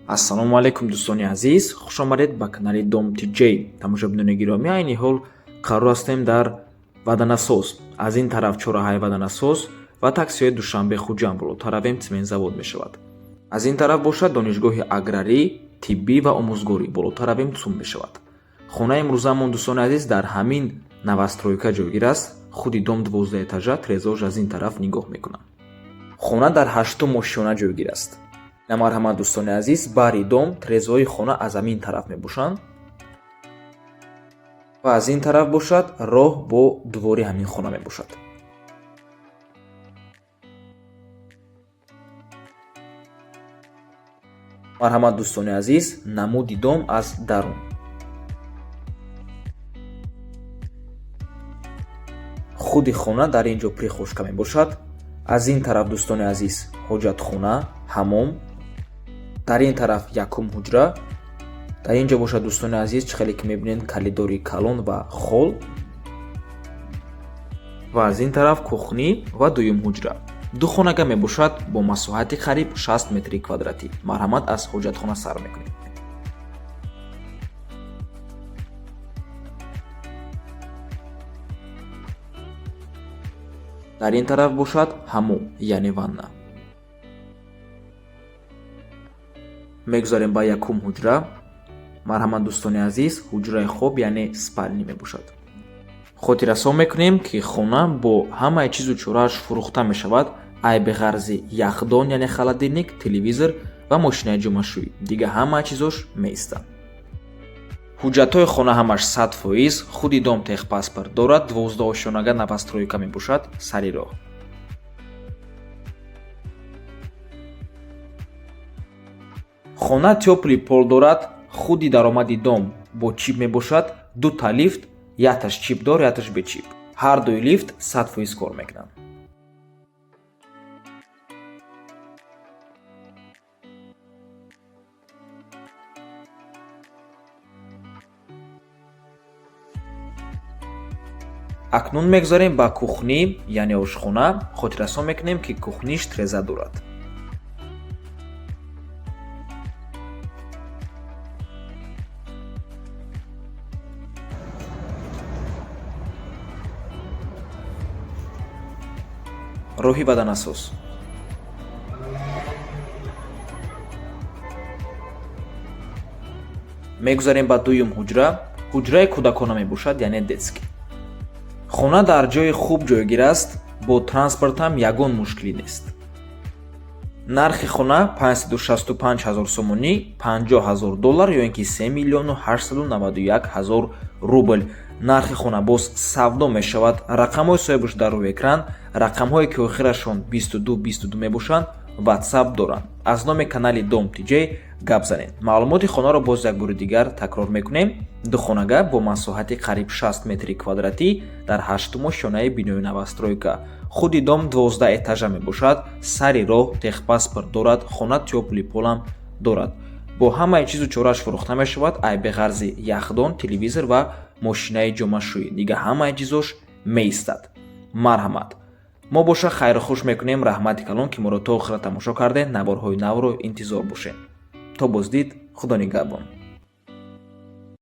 Ассалому алайкум, дӯстони азиз, хушомадед ба канали Дом ТJ. Тамошобинони гиромӣ, айни ҳол қарор ҳастем дар Ваданасоз. Аз ин тараф чораҳаи Ваданасоз ва таксиҳои Душанбе Хуҷанд, болотар равем, цементзавод мешавад. Аз ин тараф бошад донишгоҳи аграрӣ, тиббӣ ва омӯзгорӣ, болотар равем, ЦУМ мешавад. Хонаи имрӯзаамон, дӯстони азиз, дар ҳамин новостройка ҷойгир аст. Худи дом 12 этажа, тирезаош аз ин тараф нигоҳ мекунад. Хона дар ҳаштум ошёна ҷойгир аст. Марҳамат, дӯстони азиз, бари дом, тирезаҳои хона аз ҳамин тараф мебошанд ва аз ин тараф бошад роҳ бо двори ҳамин хона мебошад. Марҳамат, дӯстони азиз, намуди дом аз дарун. Худи хона дар ин ҷо прихожка мебошад. Аз ин тараф, дӯстони азиз, ҳоҷатхона, ҳамом, дар ин тараф якум ҳуҷра. Дар ин ҷо бошад, дӯстони азиз, чӣ хеле ки мебинед, калидори калон ва холл ва аз ин тараф кухня ва дуюм ҳуҷра. Ду хонага мебошад бо масоҳати қариб 60 метри квадратӣ. Марҳамат, аз ҳоҷатхона сар мекунем. Дар ин тараф бошад ҳамом, яъне ванна. Мегузарем ба якум ҳуҷра. Марҳамат, дӯстони азиз, ҳуҷраи хоб, яъне спальня мебошад. Хотиррасон мекунем, ки хона бо ҳамаи чизу чорааш фурӯхта мешавад, айби ғарзи яхдон, яъне холодильник, телевизор ва мошинаи ҷомашӯӣ. Дигар ҳамаи чизош меистанд. Ҳуҷҷатҳои хона ҳамаш 100%, худи дом техпаспорт дорад, 12 ошёнага новостройка мебошад, сари роҳ. Хона тёплый пол дорад, худи даромади дом бо чип мебошад, дута лифт, якташ чипдор, якташ бечип. Ҳар дуи лифт 100% кор мекунанд. Акнун мегузарем ба кухня, яъне ошхона. Хотиррасон мекунем, ки кухниш тиреза дорад. Роҳи баданасоз. Мегузарем ба дуюм ҳуҷра. Ҳуҷраи кӯдакона мебошад, яъне детский. Хона дар ҷои хуб ҷойгир аст, бо транспорт ҳам ягон мушкилӣ нест. Нархи хона 565 ҳазор сомонӣ, 50 ҳазор доллар ё ин ки 3 миллиону 891 ҳазор рубл. Нархи хона боз савдо мешавад. Рақамҳои соҳибаш дар рӯи экран, рақамҳое ки охирашон 22 22 мебошанд, ватсап доранд. Аз номи канали Дом ТJ гап занед. Маълумоти хонаро боз як бори дигар такрор мекунем. Духонага бо масоҳати қариб 60 метри квадратӣ дар ҳаштум ошёнаи бинои новостройка. Худи дом 12 этажа мебошад, сари роҳ, техпаспорт дорад, хона тёплый полам дорад. Бо ҳамаи чизу чорааш фурӯхта мешавад, айби ғарзи яхдон, телевизор ва мошинаи ҷомашӯӣ. Дигар ҳамаи чизош меистад. Марҳамат. Мо боша хайру хуш мекунем. Раҳмати калон, ки моро то охира тамошо кардед. Наворҳои навро интизор бошед. То боздид, Худо нигаҳбон.